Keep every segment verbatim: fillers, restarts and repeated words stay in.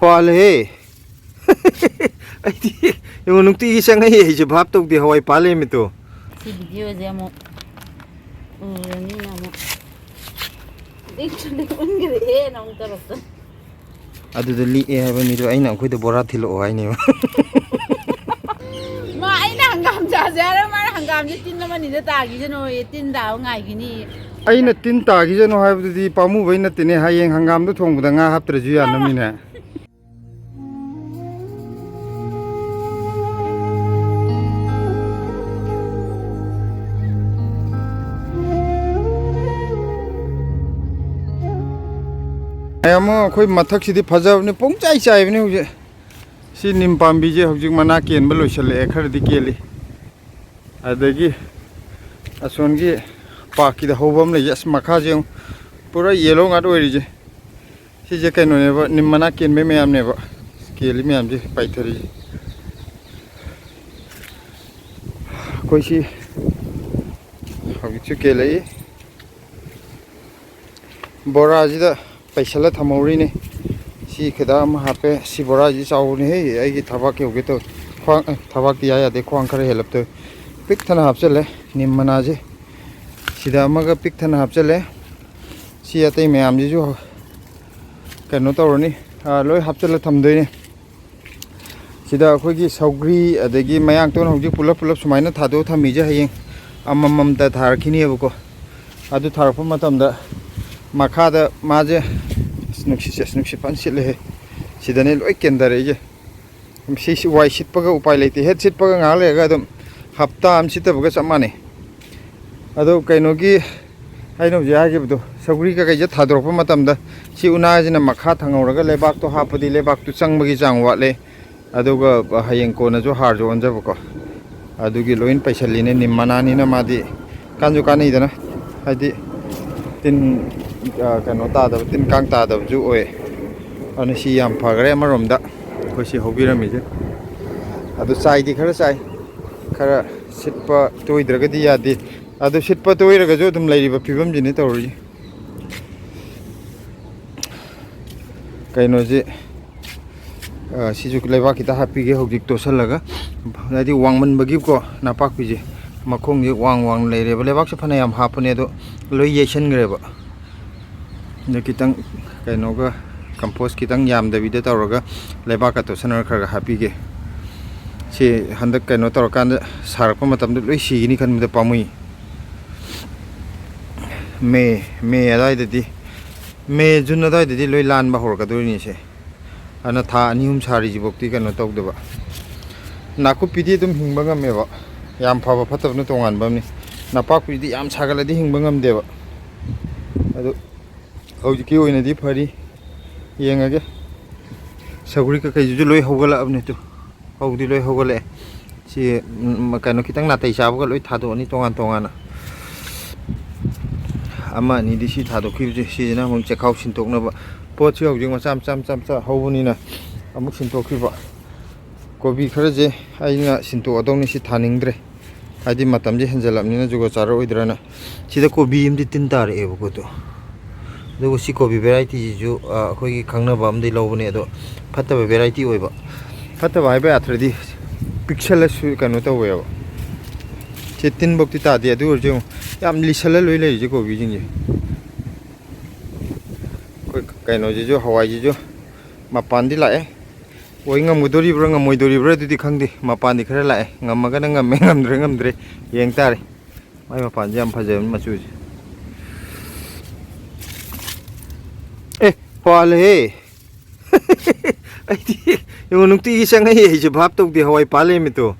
ꯄꯥꯜꯂꯦꯍꯦ꯫ ꯑꯩꯗꯤ ꯌꯦꯡꯉꯣ, ꯅꯨꯡꯇꯤꯒꯤ ꯆꯪꯉꯛꯏ ꯑꯩꯁꯦ, ꯚꯥꯞ ꯇꯧꯗꯦ, ꯍꯋꯥꯏ ꯄꯥꯜ ꯂꯩꯔꯝꯃꯤꯗꯣ꯫ ꯁꯤ ꯚꯤꯗꯤꯑꯣꯁꯦ ꯑꯃꯨꯛ ꯎꯔꯅꯤꯅ ꯑꯃꯨꯛ ꯂꯤꯛꯁꯨ ꯂꯤꯛꯃꯟꯈ꯭ꯔꯦꯍꯦꯅ ꯑꯃꯨꯛ ꯇꯧꯔꯛꯇꯅ꯫ ꯑꯗꯨꯗ ꯂꯤꯛꯑꯦ ꯍꯥꯏꯕ ꯃꯤꯗꯣ ꯑꯩꯅ ꯑꯩꯈꯣꯏꯗ ꯕꯣꯔꯥ ꯊꯤꯜꯂꯛꯑꯣ ꯍꯥꯏꯅꯦꯕ꯫ ꯃꯥ, ꯑꯩꯅ ꯍꯪꯒꯥꯝ ꯆꯥꯁꯦ ꯍꯥꯏꯔꯒ ꯃꯥꯅ ꯍꯪꯒꯥꯝꯁꯦ ꯇꯤꯟ ꯑꯃꯅꯤꯗ ꯇꯥꯈꯤꯁꯅꯨꯌꯦ, ꯇꯤꯟ ꯇꯥꯕ ꯉꯥꯏꯈꯤꯅꯤ꯫ ꯑꯩꯅ ꯇꯤꯟ ꯇꯥꯈꯤꯁꯅꯨ ꯍꯥꯏꯕꯗꯨꯗꯤ ꯄꯥꯝꯃꯨꯕꯩ ꯅꯠꯇꯦꯅꯦ, ꯍꯌꯦꯡ ꯍꯪꯒꯥꯝꯗꯣ ꯊꯣꯡꯕꯗ ꯉꯥ ꯍꯥꯞꯇ꯭ꯔꯁꯨ ꯌꯥꯅꯕꯅꯤꯅꯦ꯫ ꯃꯌꯥꯝ ꯑꯃ ꯑꯩꯈꯣꯏ ꯃꯊꯛꯁꯤꯗꯤ ꯐꯖꯕꯅꯤ, ꯄꯨꯡꯆꯥꯏ ꯆꯥꯏꯕꯅꯤ ꯍꯧꯖꯤꯛ꯫ ꯁꯤ ꯅꯤꯝ ꯄꯥꯝꯕꯤꯁꯦ ꯍꯧꯖꯤꯛ ꯃꯅꯥ ꯀꯦꯟꯕ ꯂꯣꯏꯁꯤꯜꯂꯛꯑꯦ, ꯈꯔꯗꯤ ꯀꯦꯜꯂꯤ꯫ ꯑꯗꯒꯤ ꯑꯁꯣꯟꯒꯤ ꯄꯥꯛꯀꯤꯗ ꯍꯧꯕ ꯑꯃ ꯂꯩꯁꯦ, ꯑꯁ, ꯃꯈꯥꯁꯦ ꯌꯦꯡꯉꯨ, ꯄꯨꯔꯥ ꯌꯦꯂꯣ ꯉꯥꯛ ꯑꯣꯏꯔꯤꯁꯦ꯫ ꯁꯤꯁꯦ ꯀꯩꯅꯣꯅꯦꯕ, ꯅꯤꯝ ꯃꯅꯥ ꯀꯦꯟꯕꯩ ꯃꯌꯥꯝꯅꯦꯕ, ꯀꯦꯜꯂꯤ ꯃꯌꯥꯝꯁꯦ ꯄꯥꯏꯊꯔꯤꯁꯦ꯫ ꯑꯩꯈꯣꯏ ꯁꯤ ꯍꯧꯖꯤꯛꯁꯨ ꯀꯦꯜꯂꯛꯏ꯫ ꯕꯣꯔꯥꯁꯤꯗ ꯄꯩꯁꯜꯂ ꯊꯝꯍꯧꯔꯤꯅꯦ꯫ ꯁꯤ ꯈꯤꯇꯪ ꯑꯃ ꯍꯥꯞꯄꯦ꯫ ꯁꯤ ꯕꯣꯔꯥꯁꯤ ꯆꯥꯎꯕꯅꯦꯍꯦ, ꯑꯩꯒꯤ ꯊꯕꯥꯛ ꯌꯧꯒꯦ ꯇꯧꯋꯦ꯫ ꯈ꯭ꯋꯥꯡ, ꯑ, ꯊꯕꯥꯛꯇꯤ ꯌꯥ ꯌꯥꯗꯦ, ꯈ꯭ꯋꯥꯡ ꯈꯔ ꯍꯦꯜꯂꯞ ꯇꯧꯋꯦ꯫ ꯄꯤꯛ ꯊꯟꯅ ꯍꯥꯞꯆꯜꯂꯦ ꯅꯤꯝ ꯃꯅꯥꯁꯦ꯫ ꯁꯤꯗ ꯑꯃꯒ ꯄꯤꯛ ꯊꯟꯅ ꯍꯥꯞꯆꯜꯂꯦ꯫ ꯁꯤ ꯑꯇꯩ ꯃꯌꯥꯝꯁꯤꯁꯨ ꯀꯩꯅꯣ ꯇꯧꯔꯅꯤ, ꯑ, ꯂꯣꯏ ꯍꯥꯞꯆꯜꯂ ꯊꯝꯗꯣꯏꯅꯦ꯫ ꯁꯤꯗ ꯑꯩꯈꯣꯏꯒꯤ ꯁꯧꯒ꯭ꯔꯤ ꯑꯗꯒꯤ ꯃꯌꯥꯡꯇꯣꯟ ꯍꯧꯖꯤꯛ ꯄꯨꯂꯞ ꯄꯨꯂꯞ ꯁꯨꯃꯥꯏꯅ ꯊꯥꯗꯣꯛꯑ ꯊꯝꯃꯤꯁꯦ ꯍꯌꯦꯡ ꯑꯃꯃꯝꯇ ꯊꯥꯔꯛꯈꯤꯅꯦꯕꯀꯣ꯫ ꯑꯗꯨ ꯊꯥꯔꯛꯄ ꯃꯇꯝꯗ ꯃꯈꯥꯗ ꯃꯥꯁꯦ, ꯑꯁ, ꯅꯨꯡꯁꯤꯠꯁꯦ, ꯑꯁ, ꯅꯨꯡꯁꯤꯠ ꯐꯖꯅ ꯁꯤꯠꯂꯦꯍꯦ꯫ ꯁꯤꯗꯅꯦ ꯂꯣꯏ ꯀꯦꯟꯊꯔꯛꯏꯁꯦ꯫ ꯁꯤ, ꯁꯤ ꯋꯥꯏ ꯁꯤꯠꯄꯒ ꯎꯄꯥꯏ ꯂꯩꯇꯦ꯫ ꯍꯦꯛ ꯁꯤꯠꯄꯒ ꯉꯥꯏꯍꯥꯛ ꯂꯩꯔꯒ ꯑꯗꯨꯝ ꯍꯞꯇꯥ ꯑꯃ ꯁꯤꯠꯇꯕꯒ ꯆꯞ ꯃꯥꯟꯅꯩ꯫ ꯑꯗꯣ ꯀꯩꯅꯣꯒꯤ, ꯑꯩꯅ ꯍꯧꯖꯤꯛ ꯍꯥꯏꯈꯤꯕꯗꯣ, ꯁꯧꯒ꯭ꯔꯤ ꯀꯀꯩꯁꯦ ꯊꯥꯗꯣꯔꯛꯄ ꯃꯇꯝꯗ ꯁꯤ ꯎꯅꯥꯁꯤꯅ ꯃꯈꯥ ꯊꯪꯍꯧꯔꯒ ꯂꯩꯕꯥꯛꯇꯣ ꯍꯥꯞꯄꯗꯤ ꯂꯩꯕꯥꯛꯇꯨ ꯆꯪꯕꯒꯤ ꯆꯥꯡ ꯋꯥꯠꯂꯦ꯫ ꯑꯗꯨꯒ ꯍꯌꯦꯡ ꯀꯣꯟꯅꯁꯨ ꯍꯥꯔꯁꯨ ꯑꯣꯟꯖꯕꯀꯣ꯫ ꯑꯗꯨꯒꯤ ꯂꯣꯏꯅ ꯄꯩꯁꯜꯂꯤꯅꯦ꯫ ꯅꯤꯝ ꯃꯅꯥꯅꯤꯅ ꯃꯥꯗꯤ ꯀꯥꯟꯁꯨ ꯀꯥꯟꯅꯩꯗꯅ, ꯍꯥꯏꯗꯤ ꯇꯤꯟ, ꯑ, ꯀꯩꯅꯣ ꯇꯥꯗꯕ, ꯇꯤꯟ ꯀꯥꯡ ꯇꯥꯗꯕꯁꯨ ꯑꯣꯏ꯫ ꯑꯗꯨꯅ ꯁꯤ ꯌꯥꯝ ꯐꯈ꯭ꯔꯦ ꯑꯃꯔꯣꯝꯗ, ꯑꯩꯈꯣꯏ ꯁꯤ ꯍꯧꯕꯤꯔꯝꯃꯤꯁꯦ꯫ ꯑꯗꯨ ꯆꯥꯏꯗꯤ ꯈꯔ ꯆꯥꯏ, ꯈꯔ ꯁꯤꯠꯄ ꯇꯣꯏꯗ꯭ꯔꯒꯗꯤ ꯌꯥꯗꯦ꯫ ꯑꯗꯨ ꯁꯤꯠꯄ ꯇꯣꯏꯔꯒꯁꯨ ꯑꯗꯨꯝ ꯂꯩꯔꯤꯕ ꯐꯤꯕꯝꯁꯤꯅꯤ ꯇꯧꯔꯤꯁꯦ꯫ ꯀꯩꯅꯣꯁꯤ, ꯑ, ꯁꯤꯁꯨ ꯂꯩꯕꯥꯛ ꯈꯤꯇ ꯍꯥꯞꯄꯤꯒꯦ ꯍꯧꯖꯤꯛ ꯇꯣꯠꯁꯜꯂꯒ꯫ ꯍꯥꯏꯗꯤ ꯋꯥꯡꯃꯟꯕꯒꯤꯀꯣ, ꯅꯄꯥꯛꯄꯤꯁꯦ ꯃꯈꯣꯡꯁꯦ ꯋꯥꯡ ꯋꯥꯡ ꯂꯩꯔꯦꯕ꯫ ꯂꯩꯕꯥꯛꯁꯦ ꯐꯅ ꯌꯥꯝ ꯍꯥꯞꯄꯅꯦ, ꯑꯗꯣ ꯂꯣꯏ ꯌꯩꯁꯟꯈ꯭ꯔꯦꯕ꯫ ꯑꯗ ꯈꯤꯇꯪ ꯀꯩꯅꯣꯒ, ꯀꯝꯄꯣꯁ ꯈꯤꯇꯪ ꯌꯥꯝꯗꯕꯤꯗ ꯇꯧꯔꯒ ꯂꯩꯕꯥꯛꯀ ꯇꯣꯠꯁꯟꯅꯔ ꯈꯔ ꯈꯔ ꯍꯥꯞꯄꯤꯒꯦ꯫ ꯁꯤ ꯍꯟꯗꯛ ꯀꯩꯅꯣ ꯇꯧꯔꯀꯥꯟꯗ, ꯁꯥꯔꯛꯄ ꯃꯇꯝꯗ ꯂꯣꯏ ꯁꯤꯒꯅꯤ ꯈꯟꯕꯗ ꯄꯥꯝꯃꯨꯏ꯫ ꯃꯦ, ꯃꯦ ꯑꯗꯨꯋꯥꯏꯗꯗꯤ, ꯃꯦ, ꯖꯨꯟ ꯑꯗꯨꯋꯥꯏꯗꯗꯤ ꯂꯣꯏ ꯂꯥꯟꯕ ꯍꯧꯔꯛꯀꯗꯣꯔꯤꯅꯤꯁꯦ꯫ ꯑꯗꯨꯅ ꯊꯥ ꯑꯅꯤ ꯑꯍꯨꯝ ꯁꯥꯔꯤꯁꯤꯐꯧꯗꯤ ꯀꯩꯅꯣ ꯇꯧꯗꯕ꯫ ꯅꯥꯀꯨꯞꯄꯤꯗꯤ ꯑꯗꯨꯝ ꯍꯤꯡꯕ ꯉꯝꯃꯦꯕ, ꯌꯥꯝ ꯐꯕ ꯐꯠꯇꯕꯅ ꯇꯣꯉꯥꯟꯕ ꯑꯃꯅꯤ꯫ ꯅꯄꯥꯛꯄꯤꯗꯤ ꯌꯥꯝ ꯁꯥꯒꯠꯂꯗꯤ ꯍꯤꯡꯕ ꯉꯝꯗꯦꯕ꯫ ꯑꯗꯨ ꯍꯧꯖꯤꯛꯀꯤ ꯑꯣꯏꯅꯗꯤ ꯐꯔꯤ꯫ ꯌꯦꯡꯉꯒꯦ꯫ ꯁꯧꯒ꯭ꯔꯤ ꯀꯩꯀꯩꯁꯤꯁꯨ ꯂꯣꯏ ꯍꯧꯒꯠꯂꯛꯑꯕꯅꯤ ꯇꯨ꯫ ꯍꯧꯗꯤ ꯂꯣꯏ ꯍꯧꯒꯠꯂꯛꯑꯦ꯫ ꯁꯤ, ꯎꯝ, ꯀꯩꯅꯣ, ꯈꯤꯇꯪ ꯅꯥꯇꯩ ꯆꯥꯕꯒ ꯂꯣꯏ ꯊꯥꯗꯣꯛꯑꯅꯤ ꯇꯣꯉꯥꯟ ꯇꯣꯉꯥꯟꯅ꯫ ꯑꯃ ꯑꯅꯤꯗꯤ ꯁꯤ ꯊꯥꯗꯣꯛꯈꯤꯕꯁꯦ, ꯁꯤꯁꯤꯅ ꯑꯃꯨꯛ ꯆꯦꯛꯈꯥꯎ ꯁꯤꯟꯇꯣꯛꯅꯕ꯫ ꯄꯣꯠꯁꯤ ꯍꯧꯖꯤꯛ ꯃꯆꯥ ꯃꯆꯥ ꯃꯆꯥ ꯃꯆꯥ ꯍꯧꯕꯅꯤꯅ ꯑꯃꯨꯛ ꯁꯤꯟꯇꯣꯛꯈꯤꯕ꯫ ꯀꯣꯕꯤ ꯈꯔꯁꯦ ꯑꯩꯅ ꯁꯤꯟꯇꯣꯛꯑꯗꯧꯅꯤ, ꯁꯤ ꯊꯥꯅꯤꯡꯗ꯭ꯔꯦ꯫ ꯍꯥꯏꯗꯤ ꯃꯇꯝꯁꯦ ꯍꯦꯟꯖꯜꯂꯛꯅꯤꯅ ꯖꯨꯒꯣꯠ ꯆꯥꯔꯛꯑꯣꯏꯗ꯭ꯔꯅ꯫ ꯁꯤꯗ ꯀꯣꯕꯤ ꯑꯃꯗꯤ ꯇꯤꯟ ꯇꯥꯔꯛꯑꯦꯕꯀꯣ꯫ ꯑꯗꯣ, ꯑꯗꯨꯒ ꯁꯤ ꯀꯣꯕꯤ ꯚꯦꯔꯥꯏꯇꯤꯁꯤꯁꯨ, ꯑ, ꯑꯩꯈꯣꯏꯒꯤ ꯈꯪꯅꯕ ꯑꯃꯗꯤ ꯂꯧꯕꯅꯦ, ꯑꯗꯣ ꯐꯠꯇꯕ ꯚꯦꯔꯥꯏꯇꯤ ꯑꯣꯏꯕ꯫ ꯐꯠꯇꯕ ꯍꯥꯏꯕ ꯌꯥꯗ꯭ꯔꯗꯤ ꯄꯤꯛꯁꯜꯂꯁꯨ ꯀꯩꯅꯣ ꯇꯧꯋꯦꯕ꯫ ꯁꯤ ꯇꯤꯟꯐꯧꯗꯤ ꯇꯥꯗꯦ, ꯑꯗꯨ ꯑꯣꯏꯔꯁꯨ ꯌꯦꯡꯉꯨ, ꯌꯥꯝ ꯂꯤꯁꯜꯂ ꯂꯣꯏ ꯂꯩꯔꯤꯁꯦ ꯀꯣꯕꯤꯁꯤꯡꯁꯦ꯫ ꯑꯩꯈꯣꯏ ꯀꯩꯅꯣꯁꯤꯁꯨ, ꯍꯋꯥꯏꯁꯤꯁꯨ ꯃꯄꯥꯟꯗꯤ ꯂꯥꯛꯑꯦ꯫ ꯑꯣꯏ ꯉꯝꯒꯗꯣꯔꯤꯕ꯭ꯔꯥ ꯉꯝꯃꯣꯏꯗꯣꯔꯤꯕ꯭ꯔꯥ ꯑꯗꯨꯗꯤ ꯈꯪꯗꯦ꯫ ꯃꯄꯥꯟꯗꯤ ꯈꯔ ꯂꯥꯛꯑꯦ꯫ ꯉꯝꯃꯒꯅ ꯉꯝꯃꯦ, ꯉꯝꯗ꯭ꯔ ꯉꯝꯗ꯭ꯔꯦ꯫ ꯌꯦꯡ ꯇꯥꯔꯦ꯫ ꯃꯥꯏ ꯃꯄꯥꯟꯁꯦ ꯌꯥꯝ ꯐꯖꯕꯅꯤ ꯃꯆꯨꯁꯦ꯫ ꯑꯦ, ꯄꯥꯜꯂꯦꯍꯦ꯫ ꯑꯩꯗꯤ ꯌꯦꯡꯉꯣ, ꯅꯨꯡꯇꯤꯒꯤ ꯆꯪꯉꯛꯏ ꯑꯩꯁꯨ ꯚꯥꯞ ꯇꯧꯗꯦ꯫ ꯍꯋꯥꯏ ꯄꯥꯜ ꯂꯩꯔꯝꯃꯤꯗꯣ꯫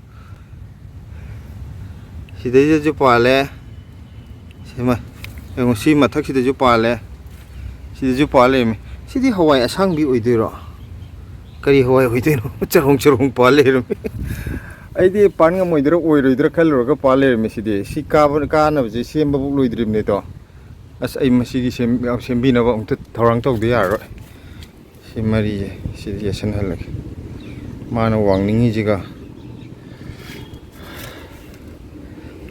ꯁꯤꯗꯩꯗꯁꯨ ꯄꯥꯜꯂꯦ꯫ ꯁꯤꯃ ꯌꯦꯡꯉꯣ, ꯁꯤ ꯃꯊꯛꯁꯤꯗꯁꯨ ꯄꯥꯜꯂꯦ꯫ ꯁꯤꯗꯁꯨ ꯄꯥꯜ ꯂꯩꯔꯝꯃꯤ꯫ ꯁꯤꯗꯤ ꯍꯋꯥꯏ ꯑꯁꯥꯡꯕꯤ ꯑꯣꯏꯗꯣꯏꯔꯣ? ꯀꯔꯤ ꯍꯋꯥꯏ ꯑꯣꯏꯗꯣꯏꯅꯣ? ꯆꯔꯣꯡ ꯆꯔꯣꯡ ꯄꯥꯜ ꯂꯩꯔꯝꯃꯤ꯫ ꯑꯩꯗꯤ ꯄꯥꯟ ꯉꯝꯃꯣꯏꯗ꯭ꯔꯥ ꯑꯣꯏꯔꯣꯏꯗ꯭ꯔꯥ ꯈꯜꯂꯨꯔꯒ ꯄꯥꯜ ꯂꯩꯔꯝꯃꯤ ꯁꯤꯗꯤ꯫ ꯁꯤ ꯀꯥꯕ, ꯀꯥꯅꯕꯁꯦ ꯁꯦꯝꯕꯐꯥꯎ ꯂꯣꯏꯗ꯭ꯔꯤꯕꯅꯦꯗꯣ꯫ ꯑꯁ, ꯑꯩ ꯃꯁꯤꯒꯤ ꯁꯦꯝ-, ꯁꯦꯝꯕꯤꯅꯕ ꯑꯃꯨꯛꯇ ꯊꯧꯔꯥꯡ ꯇꯧꯗ ꯌꯥꯔꯔꯣꯏ꯫ ꯁꯤ ꯃꯔꯤꯁꯦ ꯁꯤꯗ ꯌꯦꯠꯁꯟꯍꯜꯂꯒꯦ꯫ ꯃꯥꯅ ꯋꯥꯡꯅꯤꯡꯉꯤꯁꯤꯒ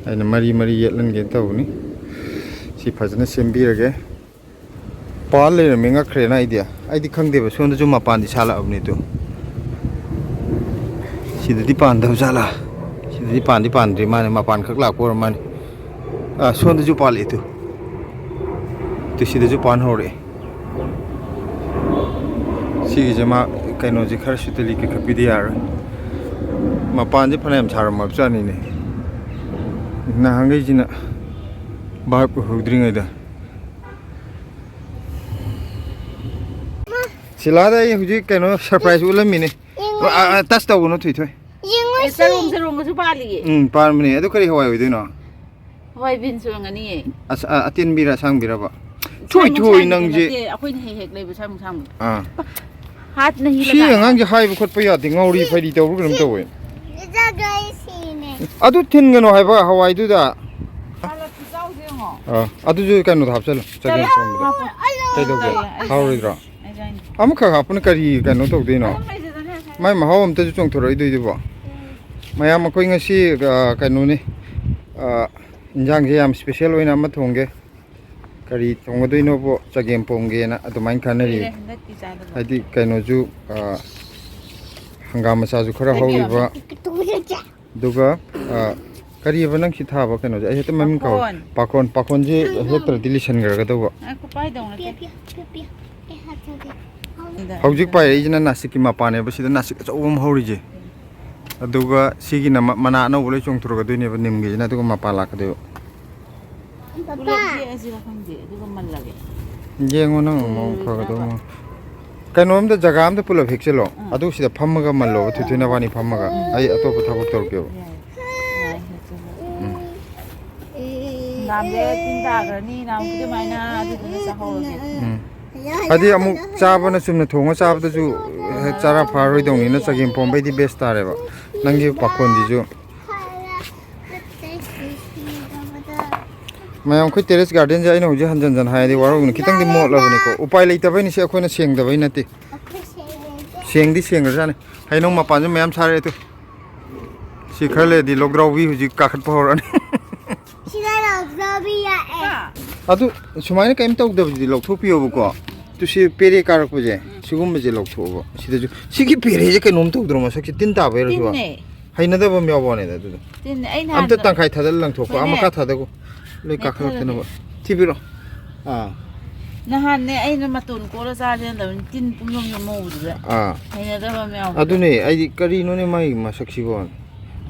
ꯑꯩꯅ ꯃꯔꯤ ꯃꯔꯤ ꯌꯦꯠꯍꯟꯒꯦ ꯇꯧꯕꯅꯤ꯫ ꯁꯤ ꯐꯖꯅ ꯁꯦꯝꯕꯤꯔꯒꯦ꯫ ꯄꯥꯜ ꯂꯩꯔꯝꯃꯦ, ꯉꯛꯈ꯭ꯔꯦꯅ ꯑꯩꯗꯤ꯫ ꯑꯩꯗꯤ ꯈꯪꯗꯦꯕ, ꯁꯣꯝꯗꯁꯨ ꯃꯄꯥꯟꯗꯤ ꯁꯥꯠꯂꯛꯑꯕꯅꯤ ꯇꯨ꯫ ꯁꯤꯗꯗꯤ ꯄꯥꯟꯗꯕ ꯖꯥꯠꯂꯥ? ꯁꯤꯗꯗꯤ ꯄꯥꯟꯗꯤ ꯄꯥꯟꯗ꯭ꯔꯤ ꯃꯥꯅꯦ, ꯃꯄꯥꯟ ꯈꯛ ꯂꯥꯛꯄ ꯑꯣꯏꯔ ꯃꯥꯅꯦ꯫ ꯑꯥ, ꯁꯣꯝꯗꯁꯨ ꯄꯥꯜꯂꯛꯑꯦ ꯇꯨ꯫ ꯇꯨ, ꯁꯤꯗꯁꯨ ꯄꯥꯟ ꯍꯧꯔꯛꯑꯦ꯫ ꯁꯤꯒꯤꯁꯦ ꯃꯥ ꯀꯩꯅꯣꯁꯦ ꯈꯔ ꯁꯨꯇꯂꯤ ꯀꯛꯈꯠꯄꯤꯗ ꯌꯥꯔꯣꯏ꯫ ꯃꯄꯥꯟꯁꯦ ꯐꯅꯌꯥꯝ ꯁꯥꯔꯝꯃꯕ ꯖꯥꯠꯅꯤꯅꯦ꯫ ꯅꯍꯥꯟꯈꯩꯁꯤꯅ ꯚꯥꯞ ꯑꯣꯏꯍꯧꯗ꯭ꯔꯤꯉꯩꯗ꯫ ꯁꯤꯂꯥꯗ ꯑꯩ ꯍꯧꯖꯤꯛ ꯀꯩꯅꯣ ꯁꯔꯄ꯭ꯔꯥꯏꯖ ꯎꯠꯂꯝꯃꯤꯅꯦ꯫ ꯌꯦꯡꯉꯣ꯫ ꯑ, ꯑ, ꯇꯁ ꯇꯧꯒꯅꯨ, ꯊꯣꯏꯊꯣꯏ꯫ ꯌꯦꯡꯉꯣ ꯑꯦ, ꯁꯤ꯫ ꯆꯔꯣꯡ ꯆꯔꯣꯡꯒꯁꯨ ꯄꯥꯜꯂꯤꯌꯦ꯫ ꯎꯝ, ꯄꯥꯟꯕꯅꯦ꯫ ꯑꯗꯨ ꯀꯔꯤ ꯍꯋꯥꯏ ꯑꯣꯏꯗꯣꯏꯅꯣ? ꯍꯋꯥꯏ ꯕꯤꯟꯁ ꯑꯣꯏꯔꯝꯒꯅꯤꯌꯦ꯫ ꯑꯁ, ꯑ, ꯑꯇꯦꯟꯕꯤꯔ ꯑꯁꯥꯡꯕꯤꯔꯕ? ꯁꯥꯡꯕ ꯊꯣꯏꯊꯣꯏ, ꯁꯥꯡꯕꯤꯗꯨ ꯅꯪꯁꯦ꯫ ꯅꯠꯇꯦ, ꯑꯩꯈꯣꯏꯅ ꯍꯦꯛ ꯍꯦꯛ ꯂꯩꯕ ꯁꯥꯡꯕ ꯁꯥꯡꯕꯗꯣ꯫ ꯑꯥ꯫ ꯍꯥꯠꯅ ꯁꯤ ꯍꯤꯂꯒ꯫ ꯑꯉꯥꯡꯁꯦ ꯍꯥꯏꯕ ꯈꯣꯠꯄ ꯌꯥꯗꯦ, ꯉꯥꯎꯔꯤ ꯐꯩꯔꯤ ꯇꯧꯕ꯭ꯔꯥ ꯀꯩꯅꯣꯝ ꯇꯧꯋꯦ꯫ ꯏꯆꯥꯒ ꯑꯩ ꯁꯤꯅꯦ꯫ ꯑꯗꯨ ꯊꯤꯟꯒꯅꯨ ꯍꯥꯏꯕ ꯍꯋꯥꯏꯗꯨꯗ꯫ ꯁꯥꯂꯥꯗꯀꯤ ꯆꯥꯎꯁꯦ ꯌꯦꯡꯉꯣ꯫ ꯑꯥ, ꯑꯗꯨꯁꯨ ꯀꯩꯅꯣꯗ ꯍꯥꯞꯆꯜꯂꯣ, ꯆꯒꯦꯝ ꯆꯠꯂꯣ꯫ ꯄꯣꯝꯕꯗ꯫ ꯍꯥꯞꯄꯣ꯫ ꯀꯩꯗꯧꯒꯦ? ꯇꯜꯂꯦ, ꯑꯩ ꯍꯥꯎꯔꯣꯏꯗ꯭ꯔꯣ? ꯑꯩ ꯆꯥꯅꯤꯡꯗꯦ꯫ ꯑꯃꯈꯛ ꯍꯥꯞꯄꯅ ꯀꯔꯤ ꯀꯩꯅꯣ ꯇꯧꯗꯣꯏꯅꯣ? ꯑꯗꯨꯝ ꯂꯩꯖꯗꯅꯦ ꯉꯁꯥꯏ꯫ ꯃꯥꯏ ꯃꯍꯥꯎ ꯑꯝꯇꯁꯨ ꯆꯣꯡꯊꯣꯔꯛꯏꯗꯣꯏꯗꯨꯕꯣ꯫ ꯃꯌꯥꯝ ꯑꯩꯈꯣꯏ ꯉꯁꯤ, ꯑ, ꯀꯩꯅꯣꯅꯤ, ꯑ, ꯏꯟꯖꯥꯡꯁꯦ ꯌꯥꯝ ꯏꯁꯄꯤꯁꯦꯜ ꯑꯣꯏꯅ ꯑꯃ ꯊꯣꯡꯒꯦ꯫ ꯀꯔꯤ ꯊꯣꯡꯒꯗꯣꯏꯅꯣꯕꯨ ꯆꯒꯦꯝ ꯄꯣꯝꯒꯦꯅ ꯑꯗꯨꯃꯥꯏꯅ ꯈꯟꯅꯔꯤ꯫ ꯀꯨꯏꯔꯦ ꯍꯟꯗꯛꯇꯤ ꯆꯥꯗꯕ꯫ ꯍꯥꯏꯗꯤ ꯀꯩꯅꯣꯁꯨ, ꯑ, ꯍꯪꯒꯥꯝ ꯃꯆꯥꯁꯨ ꯈꯔ ꯍꯧꯔꯤꯕ꯫ ꯑꯗꯨꯒ, ꯑ, ꯀꯔꯤꯑꯕ ꯅꯪ ꯁꯤ ꯊꯥꯕ ꯀꯩꯅꯣꯁꯦ? ꯑꯩ ꯍꯦꯛꯇ ꯃꯃꯤꯡ ꯀꯥꯎ-, ꯄꯥꯈꯣꯟ꯫ ꯄꯥꯈꯣꯟ, ꯄꯥꯈꯣꯟꯁꯦ ꯍꯦꯛꯇ꯭ꯔꯗꯤ ꯂꯤꯁꯟꯈ꯭ꯔꯒꯗꯧꯕ꯫ ꯉꯥꯏꯈꯣ, ꯄꯥꯏꯗꯧ ꯅꯠꯇꯦ꯫ ꯄꯤꯌꯨ, ꯄꯤꯌꯨ, ꯄꯤꯌꯨ, ꯄꯤꯌꯨ꯫ ꯑꯩ ꯍꯥꯞꯆꯒꯦ꯫ ꯍꯧꯖꯤꯛ ꯄꯥꯏꯔꯛꯏꯁꯤꯅ ꯅꯥꯁꯤꯛꯀꯤ ꯃꯄꯥꯅꯦꯕ, ꯁꯤꯗ ꯅꯥꯁꯤꯛ ꯑꯆꯧꯕ ꯑꯃ ꯍꯧꯔꯤꯁꯦ꯫ ꯑꯗꯨꯒ ꯁꯤꯒꯤꯅ ꯃ-, ꯃꯅꯥ ꯑꯅꯧꯕ ꯂꯣꯏ ꯆꯣꯡꯊꯣꯔꯛꯀꯗꯣꯏꯅꯦꯕ ꯅꯤꯝꯒꯤꯁꯤꯅ, ꯑꯗꯨꯒ ꯃꯄꯥ ꯂꯥꯛꯀꯗꯣꯏꯕ꯫ ꯄꯨꯂꯞ ꯌꯦꯛꯑꯁꯤꯔ ꯈꯪꯗꯦ, ꯑꯗꯨꯒ ꯃꯜꯂꯒꯦ꯫ ꯌꯦꯡꯉꯣ ꯅꯪ ꯃꯑꯣꯡ ꯐꯒꯗꯧꯕ ꯃꯑꯣꯡ꯫ ꯀꯩꯅꯣꯝꯗ, ꯖꯒꯥ ꯑꯝꯗ ꯄꯨꯂꯞ ꯍꯦꯛꯆꯜꯂꯣ꯫ ꯑꯥ꯫ ꯑꯗꯨ ꯁꯤꯗ ꯐꯝꯃꯒ ꯃꯜꯂꯣꯕ, ꯊꯣꯏꯊꯣꯏ ꯅꯕꯥꯅꯤ ꯐꯝꯃꯒ꯫ ꯎꯝ꯫ ꯑꯩ ꯑꯇꯣꯞꯄ ꯊꯕꯛ ꯇꯧꯔꯛꯀꯦꯕ꯫ ꯌꯥꯏ꯫ ꯌꯥꯏ, ꯍꯦꯛꯆꯜꯂꯣ꯫ ꯎꯝ꯫ ꯅꯨꯡꯗꯥꯡꯁꯦ ꯇꯤꯟ ꯇꯥꯈ꯭ꯔꯅꯤ, ꯅꯍꯥꯟꯃꯨꯛꯀꯤ ꯑꯗꯨꯃꯥꯏꯅ, ꯑꯗꯨꯗꯨꯅ ꯆꯥꯍꯧꯔꯒꯦ꯫ ꯎꯝ꯫ ꯍꯥꯏꯗꯤ ꯑꯃꯨꯛ ꯆꯥꯕꯅ ꯆꯨꯝꯅ ꯊꯣꯡꯉ ꯆꯥꯕꯗꯁꯨ ꯍꯦꯛ ꯆꯥꯔꯥ ꯐꯥꯔꯣꯏꯗꯧꯅꯤꯅ ꯆꯒꯦꯝ ꯄꯣꯝꯕꯩꯗꯤ ꯕꯦꯁ ꯇꯥꯔꯦꯕ꯫ ꯅꯪꯒꯤ ꯄꯥꯈꯣꯟꯁꯤꯁꯨ꯫ ꯃꯌꯥꯝ, ꯑꯩꯈꯣꯏ ꯇꯦꯔꯦꯁ ꯒꯥꯔꯗꯦꯟꯁꯦ ꯑꯩꯅ ꯍꯧꯖꯤꯛ ꯍꯟꯖꯟ ꯍꯟꯖꯟ ꯍꯥꯏꯔꯗꯤ ꯋꯥꯔꯧꯒꯅꯤ, ꯈꯤꯇꯪꯗꯤ ꯃꯣꯠꯂꯕꯅꯤꯀꯣ꯫ ꯎꯄꯥꯏ ꯂꯩꯇꯕꯩꯅꯤ, ꯁꯤ ꯑꯩꯈꯣꯏꯅ ꯁꯦꯡꯗꯕꯩ ꯅꯠꯇꯦ꯫ ꯁꯦꯡꯗꯤ ꯁꯦꯡꯈ꯭ꯔꯖꯥꯠꯅꯤ꯫ ꯍꯩꯅꯧ ꯃꯄꯥꯟꯁꯨ ꯃꯌꯥꯝ ꯁꯥꯔꯛꯑꯦ ꯇꯨ꯫ ꯁꯤ ꯈꯔ ꯂꯩꯔꯗꯤ ꯂꯧꯗ꯭ꯔꯥꯎꯕꯤ ꯍꯧꯖꯤꯛ ꯀꯥꯈꯠꯄ ꯍꯧꯔꯛꯑꯅꯤ꯫ ꯁꯤꯗ ꯂꯧꯗ꯭ꯔꯥꯎꯕꯤ ꯂꯥꯛꯑꯦ꯫ ꯑꯗꯨ ꯁꯨꯃꯥꯏꯅ ꯀꯔꯤꯝ ꯇꯧꯗꯕꯁꯤꯗꯤ ꯂꯧꯊꯣꯛꯄꯤꯌꯣꯕꯀꯣ꯫ ꯇꯨ ꯁꯤ ꯄꯦꯔꯦ ꯀꯥꯔꯛꯄꯁꯦ꯫ ꯁꯤꯒꯨꯝꯕꯁꯦ ꯂꯧꯊꯣꯛꯑꯣꯕ꯫ ꯁꯤꯗꯁꯨ ꯁꯤꯒꯤ ꯄꯦꯔꯦꯁꯦ ꯀꯩꯅꯣꯝ ꯇꯧꯗ꯭ꯔꯣ? ꯃꯁꯛꯁꯦ ꯇꯤꯟ ꯇꯥꯕꯩꯔꯣ ꯁꯤꯕꯣ? ꯇꯤꯟꯅꯦ꯫ ꯍꯩꯅꯗꯕ ꯑꯃ ꯌꯥꯎꯕꯅꯦꯗ ꯑꯗꯨꯗꯣ꯫ ꯇꯤꯟꯅꯦ꯫ ꯑꯩ ꯑꯝꯇ ꯅꯍꯥꯟ ꯇꯪꯈꯥꯏ ꯊꯥꯗꯜꯂ ꯂꯪꯊꯣꯛꯄ꯫ ꯍꯣꯏꯅꯦ꯫ ꯑꯃꯈꯥ ꯊꯥꯗꯒꯣ꯫ ꯂꯣꯏ ꯃꯦꯠꯊꯔꯒꯦ꯫ ꯀꯥꯈꯠꯂꯛꯇꯅꯕ꯫ ꯊꯤꯕꯤꯔꯣ꯫ ꯑꯥ꯫ ꯅꯍꯥꯟꯅꯦ ꯑꯩꯅ ꯃꯇꯣꯟ ꯀꯣꯠꯂ ꯆꯥꯁꯦ ꯍꯟꯗꯕꯅꯤ ꯇꯤꯟ ꯄꯨꯡꯌꯣꯝ ꯌꯣꯝꯍꯧꯕꯗꯨꯗ꯫ ꯑꯥ꯫ ꯍꯩꯅꯗꯕ ꯑꯃ ꯌꯥꯎꯕꯗꯣ꯫ ꯑꯗꯨꯅꯦ ꯑꯩꯗꯤ ꯀꯔꯤꯅꯣꯅꯦ ꯃꯥꯒꯤ ꯃꯁꯛꯁꯤꯕꯣ꯫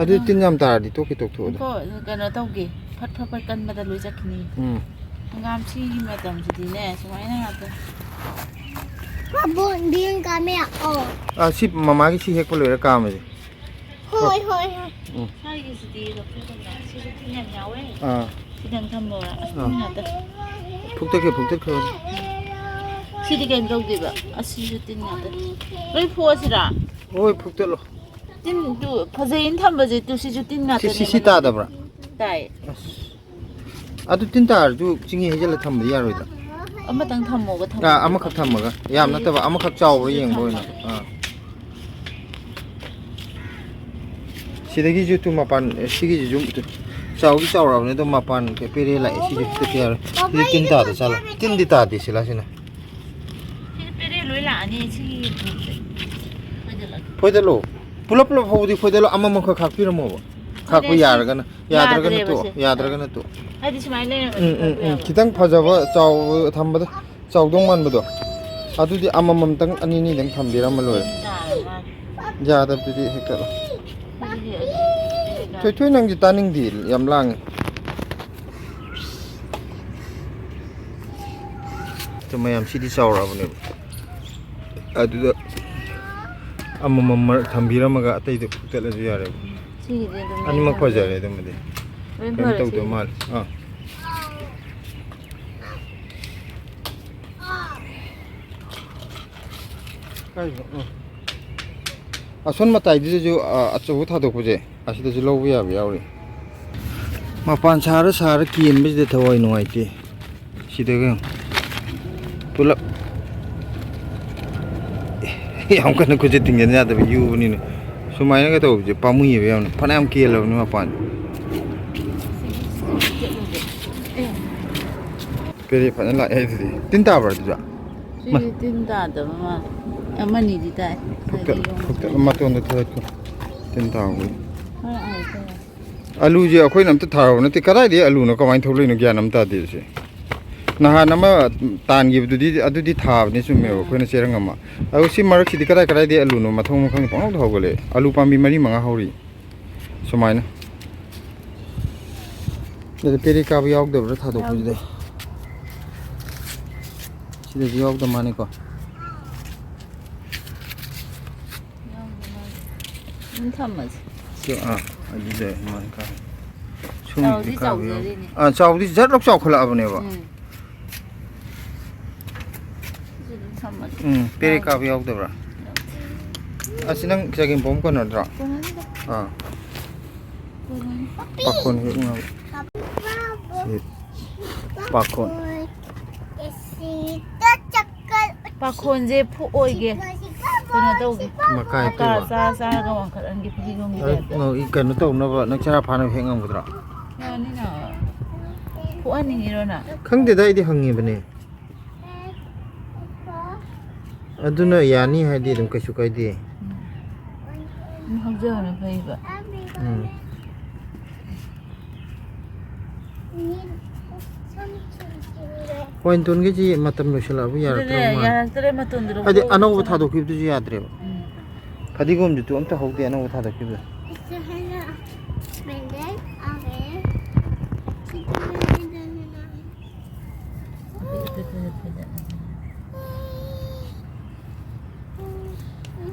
ꯑꯗꯨ ꯑꯗꯨꯝ ꯇꯤꯟ ꯌꯥꯝ ꯇꯥꯔꯗꯤ ꯇꯣꯛꯀꯦ ꯇꯣꯛꯊꯣꯛꯑꯣꯗ꯫ ꯀꯣ-, ꯀꯩꯅꯣ ꯇꯧꯒꯦ꯫ ꯐꯠ ꯐꯠ ꯐꯠ ꯀꯟꯕꯗ ꯂꯣꯏ ꯆꯠꯈꯤꯅꯤ꯫ ꯎꯝ꯫ ꯍꯪꯒꯥꯝ ꯁꯤꯒꯤ ꯃꯇꯝꯁꯤꯗꯤꯅꯦ ꯁꯨꯃꯥꯏꯅ ꯉꯥꯛꯇ꯫ ꯃꯥꯕꯣꯟ ꯕꯤꯡ ꯀꯥꯃꯦ ꯑꯣ꯫ ꯑꯥ, ꯁꯤ ꯃꯃꯥꯒꯤ ꯁꯤ ꯍꯦꯛꯄ ꯂꯣꯏꯔ ꯀꯥꯝꯃꯁꯦ꯫ ꯍꯣꯏ, ꯍꯣꯏ, ꯍꯣꯏ꯫ ꯎꯝ꯫ ꯁ꯭ꯋꯥꯏꯒꯤꯁꯤꯗꯤ ꯂꯧꯊꯣꯛꯀꯅꯨ꯫ ꯁꯤꯁꯨ ꯇꯤꯟ ꯌꯥꯝ ꯌꯥꯎꯋꯦ꯫ ꯑꯥ꯫ ꯁꯤꯗꯪ ꯊꯝꯃꯣꯔꯥ? ꯑꯁ, ꯑꯥ꯫ ꯇꯤꯟ ꯉꯥꯛꯇ꯫ ꯐꯨꯛꯇꯠꯀꯦ, ꯐꯨꯛꯇꯠꯈ꯭ꯔꯣ꯫ ꯁꯤꯗꯤ ꯀꯩꯅꯣ ꯇꯧꯗꯦꯕ꯫ ꯑꯁꯤꯁꯨ ꯇꯤꯟ ꯉꯥꯛꯇ꯫ ꯂꯣꯏ ꯐꯨꯛꯑꯁꯤꯔꯥ? ꯍꯣꯏ, ꯐꯨꯛꯇꯠꯂꯣ꯫ ꯇꯤꯟ ꯇꯨ ꯐꯖꯩꯅ ꯊꯝꯕꯁꯦ ꯇꯨ ꯁꯤꯁꯨ ꯇꯤꯟ ꯁꯤ, ꯉꯥꯛꯇꯅꯦ ꯁꯤ, ꯁꯤ ꯃꯅꯨꯡꯗ꯫ ꯇꯥꯗꯕ꯭ꯔꯥ? ꯇꯥꯏ꯫ ꯑꯁ꯫ ꯑꯗꯨ ꯇꯤꯟ ꯇꯥꯔꯁꯨ ꯆꯤꯡꯍꯤ ꯍꯩꯖꯤꯜꯂ ꯊꯝꯕꯗꯤ ꯌꯥꯔꯣꯏꯗ꯫ ꯑꯃꯇꯪ ꯊꯝꯃꯣꯕ, ꯊꯝꯃꯣ꯫ ꯑꯥ, ꯑꯃꯈꯛ ꯊꯝꯃꯒ꯫ ꯌꯥꯝ ꯅꯠꯇꯕ, ꯑꯃꯈꯛ ꯆꯥꯎꯕ꯭ꯔꯥ ꯁꯤꯁꯨ ꯌꯦꯡꯕ ꯑꯣꯏꯅ꯫ ꯊꯝꯃꯒꯦ꯫ ꯑꯥ꯫ ꯁꯤꯗꯒꯤꯁꯨ ꯇꯨ ꯃꯄꯥꯟ, ꯑꯦ, ꯁꯤꯒꯤꯁꯤꯁꯨ ꯇꯨ ꯆꯥꯎꯗꯤ ꯆꯥꯎꯔꯕꯅꯦ, ꯑꯗꯣ ꯃꯄꯥꯟ ꯄꯦꯔꯦ ꯂꯥꯛꯑꯦ꯫ ꯁꯤꯁꯨ ꯐꯨꯛꯇꯠꯇ ꯌꯥꯔꯣꯏ꯫ ꯁꯤꯗꯤ ꯇꯤꯟ ꯇꯥꯗ ꯆꯠꯂꯣ꯫ ꯇꯤꯟꯗꯤ ꯇꯥꯗꯦ ꯁꯤ ꯂꯥꯁꯤꯅ꯫ ꯁꯤꯗꯤ ꯄꯦꯔꯦ ꯂꯣꯏ ꯂꯥꯛꯑꯅꯤ, ꯁꯤꯒꯤ ꯐꯣꯏꯗꯠꯂꯣ꯫ ꯐꯣꯏꯗꯠꯂꯣ꯫ ꯄꯨꯂꯞ ꯄꯨꯂꯞ ꯍꯧꯕꯗꯤ ꯐꯣꯏꯗꯠꯂꯣ, ꯑꯃꯃꯝꯈꯛ ꯈꯥꯛꯄꯤꯔꯝꯃꯣꯕ꯫ ꯈꯥꯛꯄ ꯐꯣꯏꯗꯠꯂꯁꯤ꯫ ꯌꯥꯔꯒꯅ, ꯌꯥꯗ꯭ꯔꯒꯅ ꯌꯥꯗ꯭ꯔꯦꯕ ꯇꯣꯛꯑꯣ, ꯁꯦ꯫ ꯌꯥꯗ꯭ꯔꯒꯅ ꯇꯣꯛꯑꯣ꯫ ꯍꯥꯏꯗꯤ ꯁꯨꯃꯥꯏꯅ ꯂꯩꯔꯝꯃꯗꯤ ꯎꯝ, ꯎꯝ, ꯎꯝ꯫ ꯐꯣꯏꯗꯠꯂꯦꯕ꯫ ꯈꯤꯇꯪ ꯐꯖꯕ ꯆꯥꯎꯕ ꯊꯝꯕꯗ ꯆꯥꯎꯗꯧ ꯃꯥꯟꯕꯗꯣ, ꯑꯗꯨꯗꯤ ꯑꯃꯃꯝꯇꯪ, ꯑꯅꯤ ꯑꯅꯤꯗꯪ ꯊꯝꯕꯤꯔꯝꯃ ꯂꯣꯏꯔꯦ꯫ ꯇꯥꯔꯦ ꯃꯥꯗꯤ꯫ ꯌꯥꯗꯕꯗꯨꯗꯤ ꯍꯦꯛꯇ꯫ ꯑꯗꯨꯗꯤ ꯑꯗꯨ ꯊꯣꯏꯊꯣꯏ, ꯅꯪꯗꯤ ꯇꯥꯅꯤꯡꯗꯦ, ꯌꯥꯝ ꯂꯥꯡꯉꯦ꯫ ꯑꯗꯨ ꯃꯌꯥꯝ ꯁꯤꯗꯤ ꯆꯥꯎꯔꯛꯑꯕꯅꯦꯕ꯫ ꯑꯗꯨꯗ ꯑꯃꯃꯝ ꯃꯔꯛ ꯊꯝꯕꯤꯔꯝꯃꯒ ꯑꯇꯩꯗ ꯐꯨꯛꯇꯠꯂꯁꯨ ꯌꯥꯔꯦꯕ꯫ ꯁꯤꯒꯤꯗꯤ ꯑꯗꯨꯝ ꯑꯅꯤꯃꯛ ꯂꯩꯅꯕꯅꯦ꯫ ꯐꯖꯔꯦ ꯑꯗꯨꯃꯗꯤ꯫ ꯂꯣꯏ ꯀꯩꯝ ꯐꯔꯦ ꯇꯧꯗꯧ ꯁꯤꯒꯤꯗꯤ꯫ ꯃꯥꯜꯂꯦ꯫ ꯑꯥ꯫ ꯀꯥꯏꯗꯅꯣ? ꯑꯥ꯫ ꯑꯁꯣꯟ ꯃꯇꯥꯏꯗꯨꯗꯁꯨ, ꯑꯥ, ꯑꯆꯧꯕ ꯊꯥꯗꯣꯛꯄꯁꯦ ꯑꯁꯤꯗꯁꯨ ꯂꯧꯕ ꯌꯥꯕ ꯌꯥꯎꯔꯤ꯫ ꯃꯄꯥꯟ ꯁꯥꯔ ꯁꯥꯔ ꯀꯦꯟꯕꯁꯤꯗ ꯊꯋꯥꯏ ꯅꯨꯡꯉꯥꯏꯇꯦ꯫ ꯁꯤꯗꯒ ꯄꯨꯂꯞ ꯌꯥꯝ ꯀꯟꯅ ꯈꯨꯠꯁꯦ ꯇꯤꯡꯖꯟ ꯌꯥꯗꯕ ꯌꯨꯕꯅꯤꯅ ꯁꯨꯃꯥꯏꯅꯒ ꯇꯧꯕꯁꯦ ꯄꯥꯝꯃꯨꯏꯌꯦꯕ ꯌꯥꯝꯅ꯫ ꯐꯅꯌꯥꯝ ꯀꯦꯜꯂꯕꯅꯤ ꯃꯄꯥꯟ꯫ ꯄꯦꯔꯦ ꯐꯖꯅ ꯂꯥꯛꯑꯦ ꯑꯗꯨꯗꯤ꯫ ꯇꯤꯟ ꯇꯥꯕ꯭ꯔꯥ ꯑꯗꯨꯗ? ꯁꯤꯗꯤ ꯇꯤꯟ ꯇꯥꯗꯕ ꯃꯥꯜꯂꯦ꯫ ꯑꯃꯅꯤꯗꯤ ꯇꯥꯏ꯫ ꯐꯨꯛꯇꯠ-, ꯐꯨꯛꯇꯠꯂ ꯃꯇꯣꯟꯗ ꯊꯣꯛꯂꯛꯀꯣ꯫ ꯇꯤꯟ ꯇꯥꯍꯧꯕꯩ꯫ ꯍꯣꯏ, ꯍꯣꯏ, ꯍꯣꯏ꯫ ꯑꯂꯨꯁꯦ ꯑꯩꯈꯣꯏꯅ ꯑꯝꯇ ꯊꯥꯍꯧꯕ ꯅꯠꯇꯦ꯫ ꯀꯗꯥꯏꯗꯒꯤ ꯑꯂꯨꯅꯣ, ꯀꯃꯥꯏꯅ ꯊꯣꯛꯂꯛꯏꯅꯣ, ꯒ꯭ꯌꯥꯟ ꯑꯃ ꯇꯥꯗꯦ ꯁꯦ꯫ ꯅꯍꯥꯟ ꯑꯃ ꯇꯥꯟꯈꯤꯕꯗꯨꯗꯤ, ꯑꯗꯨꯗꯤ ꯊꯥꯕꯅꯤ, ꯆꯨꯝꯃꯦꯕ, ꯑꯩꯈꯣꯏꯅ ꯆꯦꯔꯪ ꯑꯃ꯫ ꯑꯗꯨ ꯁꯤ ꯃꯔꯛꯁꯤꯗꯤ ꯀꯗꯥꯏ ꯀꯗꯥꯏꯗꯒꯤ ꯑꯂꯨꯅꯣ ꯃꯊꯣꯡ ꯃꯈꯪꯗꯦ, ꯄꯪꯍꯧꯗ ꯍꯧꯒꯠꯂꯛꯑꯦ꯫ ꯑꯂꯨ ꯄꯥꯝꯕꯤ ꯃꯔꯤ ꯃꯉꯥ ꯍꯧꯔꯤ ꯁꯨꯃꯥꯏꯅ꯫ ꯑꯗꯨ ꯄꯦꯔꯦ ꯀꯥꯕ ꯌꯥꯎꯗꯕ꯭ꯔꯥ ꯊꯥꯗꯣꯛꯄꯁꯤꯗ? ꯌꯥꯎꯗꯦ꯫ ꯁꯤꯗꯁꯨ ꯌꯥꯎꯗ ꯃꯥꯅꯤꯀꯣ꯫ ꯌꯥꯎꯗ ꯃꯥꯜꯂꯦ꯫ ꯑꯗꯨꯝ ꯊꯝꯃꯁꯦ꯫ ꯁꯤ, ꯑꯥ, ꯑꯗꯨꯗ ꯑꯗꯨꯃꯥꯏꯅ ꯀꯥꯏ꯫ ꯁꯨꯝ ꯆꯥꯎꯗꯤ ꯀꯥꯕ ꯌꯥꯎ-, ꯆꯥꯎꯖꯔꯤꯅꯦ꯫ ꯑꯥ, ꯆꯥꯎꯗꯤ ꯖꯠ ꯂꯧ ꯆꯥꯎꯈꯠꯂꯛꯑꯕꯅꯦꯕ꯫ ꯎꯝ꯫ ꯁꯤꯁꯨ ꯑꯗꯨꯝ ꯊꯝꯃꯁꯦ꯫ ꯎꯝ, ꯄꯦꯔꯦ ꯌꯥꯎꯗꯦ꯫ ꯀꯥꯕ ꯌꯥꯎꯗꯕ꯭ꯔꯥ? ꯌꯥꯎꯗꯦ꯫ ꯑꯁꯤ ꯅꯪ ꯆꯒꯦꯝ ꯄꯣꯝ ꯀꯣꯟꯅꯗ꯭ꯔꯣ? ꯀꯣꯟꯅꯅꯤꯗ꯫ ꯑꯥ꯫ ꯀꯣꯟꯅꯅꯤ꯫ ꯄꯥꯈꯣꯟ ꯍꯦꯛ ꯉꯥꯎ-, ꯁꯤ ꯄꯥꯈꯣꯟ꯫ ꯄꯥꯈꯣꯟꯁꯦ ꯐꯨꯛꯑꯣꯏꯒꯦ꯫ ꯀꯩꯅꯣ ꯇꯧꯒꯦ꯫ ꯃꯀꯥꯏ ꯃꯀꯥ ꯇꯧꯕ꯫ ꯆꯥ ꯆꯥꯔꯒ ꯋꯥꯡꯈꯠꯍꯟꯒꯦ ꯐꯗꯤꯒꯣꯝꯒꯤ ꯑꯩ ꯇꯥꯏꯞꯇ꯫ ꯅꯣ-, ꯏ-, ꯀꯩꯅꯣ ꯇꯧꯅꯕ ꯅꯪ ꯆꯔꯥ ꯐꯥꯅꯕ ꯍꯦꯛ ꯉꯝꯒꯗ꯭ꯔꯣ? ꯌꯥꯅꯤꯅ꯫ ꯐꯨꯛꯍꯟꯅꯤꯡꯉꯤꯔꯣ ꯅꯪ? ꯈꯪꯗꯦꯗ, ꯑꯩꯗꯤ ꯍꯪꯉꯤꯕꯅꯦ꯫ ꯑꯗꯨꯅ ꯌꯥꯅꯤ ꯍꯥꯏꯗꯤ ꯑꯗꯨꯝ ꯀꯩꯁꯨ ꯀꯥꯏꯗꯦ꯫ ꯎꯝ꯫ ꯑꯗꯨꯝ ꯍꯧꯖꯕꯅ ꯐꯩꯕ꯫ ꯎꯝ꯫ ꯋꯥꯏꯟꯇꯣꯟꯒꯤꯁꯤ ꯃꯇꯝ ꯂꯣꯏꯁꯤꯜꯂꯛꯑꯕ ꯌꯥꯔꯛꯇ꯭ꯔꯕ ꯑꯗꯨꯅꯦ, ꯃꯥꯜꯂꯦ꯫ ꯌꯥꯔꯛꯇ꯭ꯔꯦ, ꯃꯇꯣꯟꯗꯨ ꯍꯥꯏꯗꯤ ꯂꯧꯊꯣꯛꯑꯒ ꯑꯅꯧꯕ ꯆꯥꯎ-, ꯊꯥꯗꯣꯛꯈꯤꯕꯗꯨꯁꯨ ꯌꯥꯗ꯭ꯔꯦꯕ꯫ ꯎꯝ꯫ ꯐꯗꯤꯒꯣꯝꯗꯨꯁꯨ ꯑꯝꯇ ꯍꯧꯗꯦ ꯑꯅꯧꯕ ꯊꯥꯗꯣꯛꯈꯤꯕꯗꯣ꯫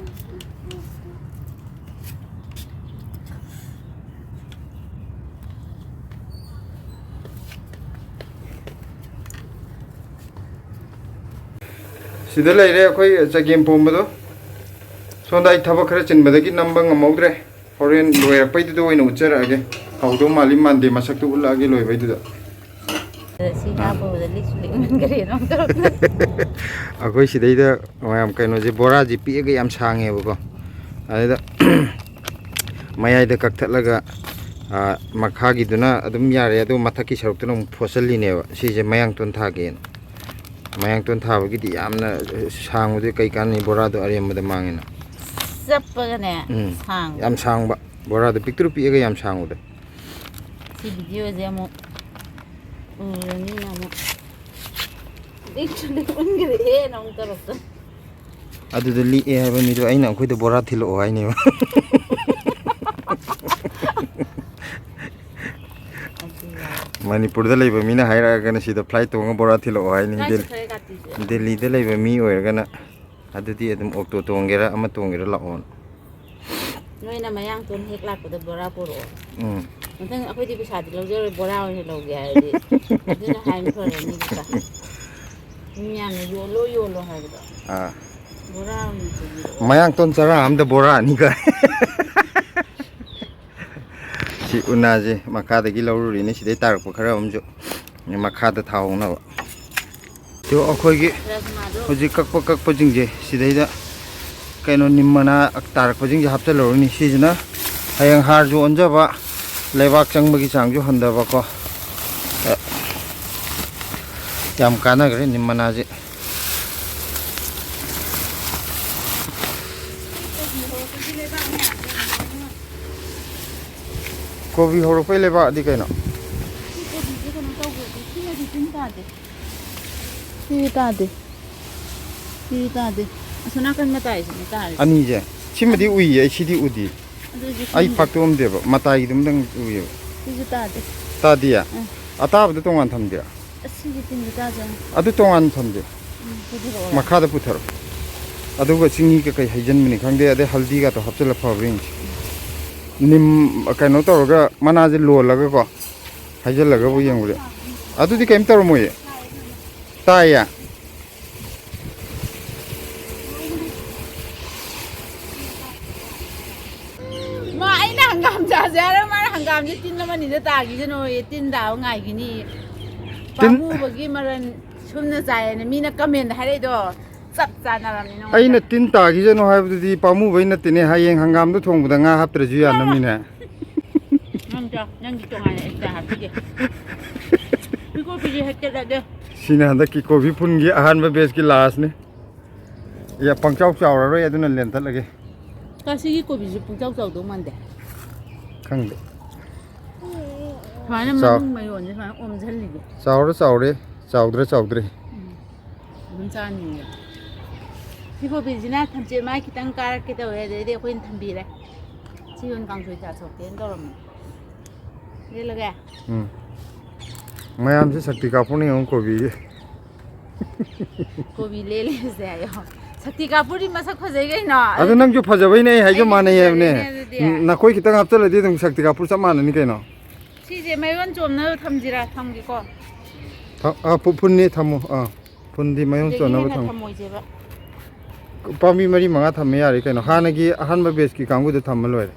ꯁꯤꯗ ꯂꯩꯔꯦ ꯑꯩꯈꯣꯏ ꯆꯒꯦꯝ ꯄꯣꯝꯕꯗꯣ꯫ ꯁꯣꯝꯗ ꯑꯩ ꯊꯕꯛ ꯈꯔ ꯆꯤꯟꯕꯗꯒꯤ ꯅꯝꯕ ꯉꯝꯍꯧꯗ꯭ꯔꯦ꯫ ꯍꯣꯔꯦꯟ ꯂꯣꯏꯔꯛꯄꯩꯗꯨꯗ ꯑꯣꯏꯅ ꯎꯠꯆꯔꯛꯑꯒꯦ꯫ ꯍꯥꯎꯗꯧ ꯃꯥꯜꯂꯤ ꯃꯥꯟꯗꯦ ꯃꯁꯛꯇꯨ ꯎꯠꯂꯛꯑꯒꯦ ꯂꯣꯏꯕꯩꯗꯨꯗ꯫ ꯁꯤ ꯍꯥꯞꯄꯕꯗ ꯂꯤꯛꯁꯨ ꯂꯤꯛꯃꯟꯈ꯭ꯔꯦꯅ ꯑꯃꯨꯛ ꯇꯧꯔꯛꯇꯅ꯫ ꯑꯩꯈꯣꯏ ꯁꯤꯗꯩꯗ ꯃꯌꯥꯝ ꯀꯩꯅꯣꯁꯦ, ꯕꯣꯔꯥꯁꯦ ꯄꯤꯛꯑꯒ ꯌꯥꯝ ꯁꯥꯡꯉꯦꯕꯀꯣ꯫ ꯑꯗꯨꯗ ꯃꯌꯥꯏꯗ ꯀꯛꯊꯠꯂꯒ, ꯑꯥ, ꯃꯈꯥꯒꯤꯗꯨꯅ ꯑꯗꯨꯝ ꯌꯥꯔꯦ, ꯑꯗꯨꯒ ꯃꯊꯛꯀꯤ ꯁꯔꯨꯛꯇꯨꯅ ꯑꯃꯨꯛ ꯐꯣꯠꯆꯜꯂꯤꯅꯦꯕ꯫ ꯁꯤꯁꯦ ꯃꯌꯥꯡꯇꯣꯟ ꯊꯥꯒꯦꯅ꯫ ꯃꯌꯥꯡꯇꯣꯟ ꯊꯥꯕꯒꯤꯗꯤ ꯌꯥꯝꯅ ꯁꯥꯡꯕꯗꯤ ꯀꯩ ꯀꯥꯟꯅꯩ, ꯕꯣꯔꯥꯗꯣ ꯑꯔꯦꯝꯕꯗ ꯃꯥꯡꯉꯤꯅ꯫ ꯆꯞꯄꯒꯅꯦ ꯎꯝ꯫ ꯁꯥꯡꯕ꯫ ꯌꯥꯝ ꯁꯥꯡꯕ꯫ ꯕꯣꯔꯥꯗꯣ ꯄꯤꯛꯇ꯭ꯔꯨ ꯄꯤꯛꯑꯒ ꯌꯥꯝ ꯁꯥꯡꯕꯗꯣ꯫ ꯁꯤ ꯚꯤꯗꯤꯑꯣꯁꯦ ꯑꯃꯨꯛ ꯎꯔꯅꯤꯅ ꯑꯃꯨꯛ ꯂꯤꯛꯁꯨ ꯂꯤꯛꯃꯟꯈ꯭ꯔꯦꯍꯦꯅ ꯑꯃꯨꯛ ꯇꯧꯔꯛꯇꯅ꯫ ꯑꯗꯨꯗ ꯂꯤꯛꯑꯦ ꯍꯥꯏꯕ ꯃꯤꯗꯣ ꯑꯩꯅ ꯑꯩꯈꯣꯏꯗ ꯕꯣꯔꯥ ꯊꯤꯜꯂꯛꯑꯣ ꯍꯥꯏꯅꯦꯕ꯫ ꯑꯗꯨꯒ ꯃꯅꯤꯄꯨꯔꯗ ꯂꯩꯕ ꯃꯤꯅ ꯍꯥꯏꯔꯛꯑꯒꯅ ꯁꯤꯗ ꯐ꯭ꯂꯥꯏꯠ ꯇꯣꯡꯉ ꯕꯣꯔꯥ ꯊꯤꯜꯂꯛꯑꯣ ꯍꯥꯏꯅꯤ꯫ ꯂꯥꯏꯁꯨ ꯗꯦꯜ- ꯈꯔ ꯀꯥꯇꯤꯁꯦ꯫ ꯗꯦꯜꯂꯤꯗ ꯂꯩꯕ ꯃꯤ ꯑꯣꯏꯔꯒꯅ ꯑꯗꯨꯗꯤ ꯑꯗꯨꯝ ꯑꯣꯛꯇꯣ ꯇꯣꯡꯒꯦꯔꯥ ꯑꯃ ꯇꯣꯡꯒꯦꯔꯥ ꯂꯥꯛꯑꯣꯅ꯫ ꯅꯣꯏꯅ ꯃꯌꯥꯡꯇꯣꯟ ꯍꯦꯛ ꯂꯥꯛꯄꯗ ꯕꯣꯔꯥ ꯄꯨꯔꯛꯑꯣ꯫ ꯎꯝ꯫ ꯃꯊꯪ ꯑꯩꯈꯣꯏꯗꯤ ꯄꯩꯁꯥꯗꯤ ꯂꯧꯖꯔꯣꯏ, ꯕꯣꯔꯥ ꯑꯣꯏꯅ ꯂꯧꯒꯦ ꯍꯥꯏꯔꯗꯤ ꯑꯗꯨꯅ ꯍꯥꯏꯅ ꯐꯔꯅꯤ꯫ ꯃꯤ ꯃꯌꯥꯝꯅ ꯌꯣꯜꯂꯣ ꯌꯣꯜꯂꯣ ꯍꯥꯏꯕꯗꯣ ꯑꯥ꯫ ꯕꯣꯔꯥ ꯑꯣꯏꯅ ꯄꯨꯕꯤꯔꯛꯑꯣ꯫ ꯃꯌꯥꯡꯇꯣꯟ ꯆꯔꯥ ꯑꯃꯗ ꯕꯣꯔꯥ ꯑꯅꯤ ꯀꯥꯏ꯫ ꯁꯤ ꯎꯅꯥꯁꯦ ꯃꯈꯥꯗꯒꯤ ꯂꯧꯔꯨꯔꯤꯅꯤ, ꯁꯤꯗꯩ ꯇꯥꯔꯛꯄ ꯈꯔ ꯑꯃꯁꯨ ꯃꯈꯥꯗ ꯊꯥꯍꯧꯅꯕ꯫ ꯑꯗꯣ ꯑꯩꯈꯣꯏꯒꯤ ꯔꯖꯃꯥꯗꯣ ꯍꯧꯖꯤꯛ ꯀꯛꯄ ꯀꯛꯄꯁꯤꯡꯁꯦ ꯁꯤꯗꯩꯗ ꯀꯩꯅꯣ ꯅꯤꯝ ꯃꯅꯥ ꯇꯥꯔꯛꯄꯁꯤꯡꯁꯦ ꯍꯥꯞꯆꯤꯜꯂꯨꯔꯅꯤ꯫ ꯁꯤꯁꯤꯅ ꯍꯌꯦꯡ ꯍꯥꯔꯁꯨ ꯑꯣꯟꯖꯕ, ꯂꯩꯕꯥꯛ ꯆꯪꯕꯒꯤ ꯆꯥꯡꯁꯨ ꯍꯟꯊꯕꯀꯣ꯫ ꯌꯥꯝ ꯀꯥꯟꯅꯈ꯭ꯔꯦ ꯅꯤꯝ ꯃꯅꯥꯁꯦ꯫ ꯀꯣꯕꯤ ꯍꯧꯔꯛꯄꯩ ꯂꯩꯕꯥꯛꯗꯤ ꯀꯩꯅꯣ? ꯁꯤ ꯀꯣꯕꯤꯁꯦ ꯀꯩꯅꯣ ꯇꯧꯕꯗꯤ ꯁꯤꯅꯗꯤ ꯇꯤꯟ ꯇꯥꯗꯦ꯫ ꯁꯤ ꯇꯥꯗꯦ꯫ ꯁꯤ ꯇꯥꯗꯦ꯫ ꯑꯁꯣꯝ ꯅꯥꯀꯟ ꯃꯇꯥꯏꯁꯤꯅꯦ ꯇꯥꯔꯤꯁꯦ꯫ ꯑꯅꯤꯁꯦ꯫ ꯁꯤꯃꯗꯤ ꯎꯏꯌꯦ, ꯑꯩ ꯁꯤꯗꯤ ꯎꯗꯤ꯫ ꯑꯗꯨꯁꯨ ꯑꯩ ꯈꯪꯗꯦ꯫ ꯐꯥꯛꯇꯣꯛꯑꯝꯗꯦꯕ, ꯃꯇꯥꯏꯒꯤꯗꯨꯝꯗꯪ ꯎꯏꯌꯦꯕ꯫ ꯁꯤꯁꯨ ꯇꯥꯗꯦ꯫ ꯇꯥꯗꯤꯌꯦ? ꯎꯝ꯫ ꯑꯇꯥꯕꯗ ꯇꯣꯉꯥꯟ ꯊꯝꯗꯦ? ꯑꯁ, ꯁꯤꯒꯤ ꯇꯤꯟꯁꯦ ꯇꯥꯗꯦ꯫ ꯑꯗꯨ ꯇꯣꯉꯥꯟ ꯊꯝꯗꯦ꯫ ꯎꯝ, ꯄꯨꯊꯣꯔꯛꯑꯣ꯫ ꯃꯈꯥꯗ ꯄꯨꯊꯔꯣ꯫ ꯑꯗꯨꯒ ꯆꯤꯡꯍꯤ ꯀꯩꯀꯩ ꯍꯩꯖꯤꯟꯕꯅꯤ ꯈꯪꯗꯦ, ꯑꯗꯩ ꯍꯜꯗꯤꯒꯗꯣ ꯍꯥꯞꯆꯤꯜꯂ ꯐꯕ꯭ꯔꯥ ꯌꯦꯡꯁꯤ꯫ ꯅꯤꯝ ꯀꯩꯅꯣ ꯇꯧꯔꯒ ꯃꯅꯥꯁꯦ ꯂꯣꯜꯂꯒꯀꯣ ꯍꯩꯖꯤꯜꯂꯒꯕꯨ ꯌꯦꯡꯕꯗ ꯑꯗꯨꯗꯤ ꯀꯩꯝ ꯇꯧꯔꯝꯃꯣꯏꯌꯦ꯫ ꯇꯥꯏꯌꯦ꯫ ꯃꯥ ꯑꯩꯅ ꯍꯪꯒꯥꯝ ꯆꯥꯁꯦ ꯍꯥꯏꯔ ꯃꯥꯅ ꯍꯪꯒꯥꯝꯁꯦ ꯇꯤꯟ ꯑꯃꯅꯤꯗ ꯇꯥꯈꯤꯁꯅꯨꯌꯦ, ꯇꯤꯟ ꯇꯥꯕ ꯉꯥꯏꯈꯤꯅꯤ꯫ ꯇꯤꯟ- ꯄꯥꯝꯃꯨꯕꯒꯤ ꯃꯔꯟ ꯁꯨꯝꯅ ꯆꯥꯏꯌꯦꯅ ꯃꯤꯅ ꯀꯃꯦꯟꯗ ꯍꯥꯏꯔꯛꯏꯗꯣ ꯆꯞ ꯆꯥꯟꯅꯔꯕꯅꯤ ꯅꯉꯣꯟꯗ꯫ ꯑꯩꯅ ꯇꯤꯟ ꯇꯥꯈꯤꯁꯅꯨ ꯍꯥꯏꯕꯗꯨꯗꯤ ꯄꯥꯝꯃꯨꯕꯩ ꯅꯠꯇꯦꯅꯦ, ꯍꯌꯦꯡ ꯍꯪꯒꯥꯝꯗꯣ ꯊꯣꯡꯕꯗ ꯉꯥ ꯍꯥꯞꯇ꯭ꯔꯁꯨ ꯌꯥꯅꯕꯅꯤꯅꯦ꯫ ꯅꯪ ꯆꯥ, ꯅꯪꯒꯤ ꯇꯣꯉꯥꯟꯅ ꯑꯦꯛꯁꯇ꯭ꯔꯥ ꯍꯥꯞꯄꯤꯒꯦ꯫ ꯄꯤꯀꯣꯛ ꯄꯤꯁꯤ ꯍꯦꯛꯇꯠꯂꯒꯦ꯫ ꯁꯤꯅ ꯍꯟꯗꯛꯀꯤ ꯀꯣꯕꯤ ꯐꯨꯟꯒꯤ ꯑꯍꯥꯟꯕ batchꯀꯤ lastꯅꯤ꯫ ꯌꯥ, ꯄꯪꯆꯥꯎ ꯆꯥꯎꯔꯔꯣꯏ, ꯑꯗꯨꯅ ꯂꯦꯟꯊꯠꯂꯒꯦ꯫ ꯀꯥꯁꯤꯒꯤ ꯀꯣꯕꯤꯁꯨ ꯄꯨꯡꯆꯥꯎ ꯆꯥꯎꯗꯧ ꯃꯥꯟꯗꯦ꯫ ꯈꯪꯗꯦ꯫ ꯁꯨꯃꯥꯏꯅ ꯆꯥꯎ- ꯃꯅꯨꯡ ꯃꯌꯣꯟꯁꯦ ꯁꯨꯃꯥꯏꯅ ꯑꯣꯝꯁꯤꯜꯂꯤꯁꯦ꯫ ꯆꯥꯎꯔ ꯆꯥꯎꯔꯦ, ꯆꯥꯎꯗ꯭ꯔ ꯆꯥꯎꯗ꯭ꯔꯦ꯫ ꯎꯝ꯫ ꯑꯗꯨꯝ ꯆꯥꯅꯤꯡꯉꯦ꯫ ꯁꯤ ꯀꯣꯕꯤꯁꯤꯅ ꯊꯝꯆꯦꯠ ꯃꯥꯏ ꯈꯤꯇꯪ ꯀꯥꯔꯛꯀꯦ ꯇꯧꯋꯦ, ꯑꯗꯩꯗꯤ ꯑꯩꯈꯣꯏꯅ ꯊꯝꯕꯤꯔꯦ꯫ ꯁꯤ ꯑꯣꯏꯅ ꯀꯥꯡꯁꯣꯏ ꯆꯥꯊꯣꯛꯀꯦꯅ ꯇꯧꯔꯝꯕꯅꯦ꯫ ꯂꯦꯜꯂꯒꯦ꯫ ꯎꯝ꯫ ꯃꯌꯥꯝꯁꯦ ꯁꯛꯇꯤ ꯀꯥꯞꯄꯨꯅꯤ ꯌꯦꯡꯉꯨ ꯀꯣꯕꯤꯒꯤ꯫ ꯀꯣꯕꯤ ꯂꯦꯜꯂꯦꯁꯦ ꯍꯥꯏꯌꯣ꯫ ꯁꯛꯇꯤ ꯀꯥꯄꯨꯔꯗꯤ ꯃꯁꯛ ꯐꯖꯩ ꯀꯩꯅꯣ꯫ ꯑꯗꯨ ꯅꯪꯁꯨ ꯐꯖꯕꯩꯅꯦ, ꯑꯩ ꯍꯥꯏꯁꯨ ꯑꯩꯗꯤ ꯃꯥꯟꯅꯩ ꯍꯥꯏꯕꯅꯦ꯫ ꯐꯖꯔꯦꯅꯦ ꯑꯗꯨꯗꯤ꯫ ꯎꯝ, ꯅꯈꯣꯏ ꯈꯤꯇꯪ ꯍꯥꯞꯆꯜꯂꯗꯤ ꯑꯗꯨꯝ ꯁꯛꯇꯤ ꯀꯥꯄꯨꯔ ꯆꯞ ꯃꯥꯟꯅꯅꯤ ꯀꯩꯅꯣ꯫ ꯁꯤꯁꯦ ꯃꯌꯣꯟ ꯆꯣꯝꯅꯕ ꯊꯝꯁꯤꯔꯥ? ꯊꯝꯒꯦꯀꯣ꯫ ꯊ-, ꯑꯥ, ꯐꯨ-, ꯐꯨꯟꯅꯤ ꯊꯝꯃꯣ꯫ ꯑꯥ, ꯐꯨꯟꯗꯤ ꯃꯌꯣꯟ ꯁꯤꯗꯒꯤ ꯆꯣꯟꯅꯕ ꯍꯦꯟꯅ ꯊꯝꯃꯣ꯫ ꯊꯝꯃꯣꯏꯁꯦꯕ꯫ ꯄꯥꯝꯕꯤ ꯃꯔꯤ ꯃꯉꯥ ꯊꯝꯃ ꯌꯥꯔꯦ ꯀꯩꯅꯣ꯫ ꯍꯥꯟꯅꯒꯤ ꯑꯍꯥꯟꯕ batchꯀꯤ ꯀꯥꯡꯕꯨꯗ ꯊꯝꯃ ꯂꯣꯏꯔꯦ꯫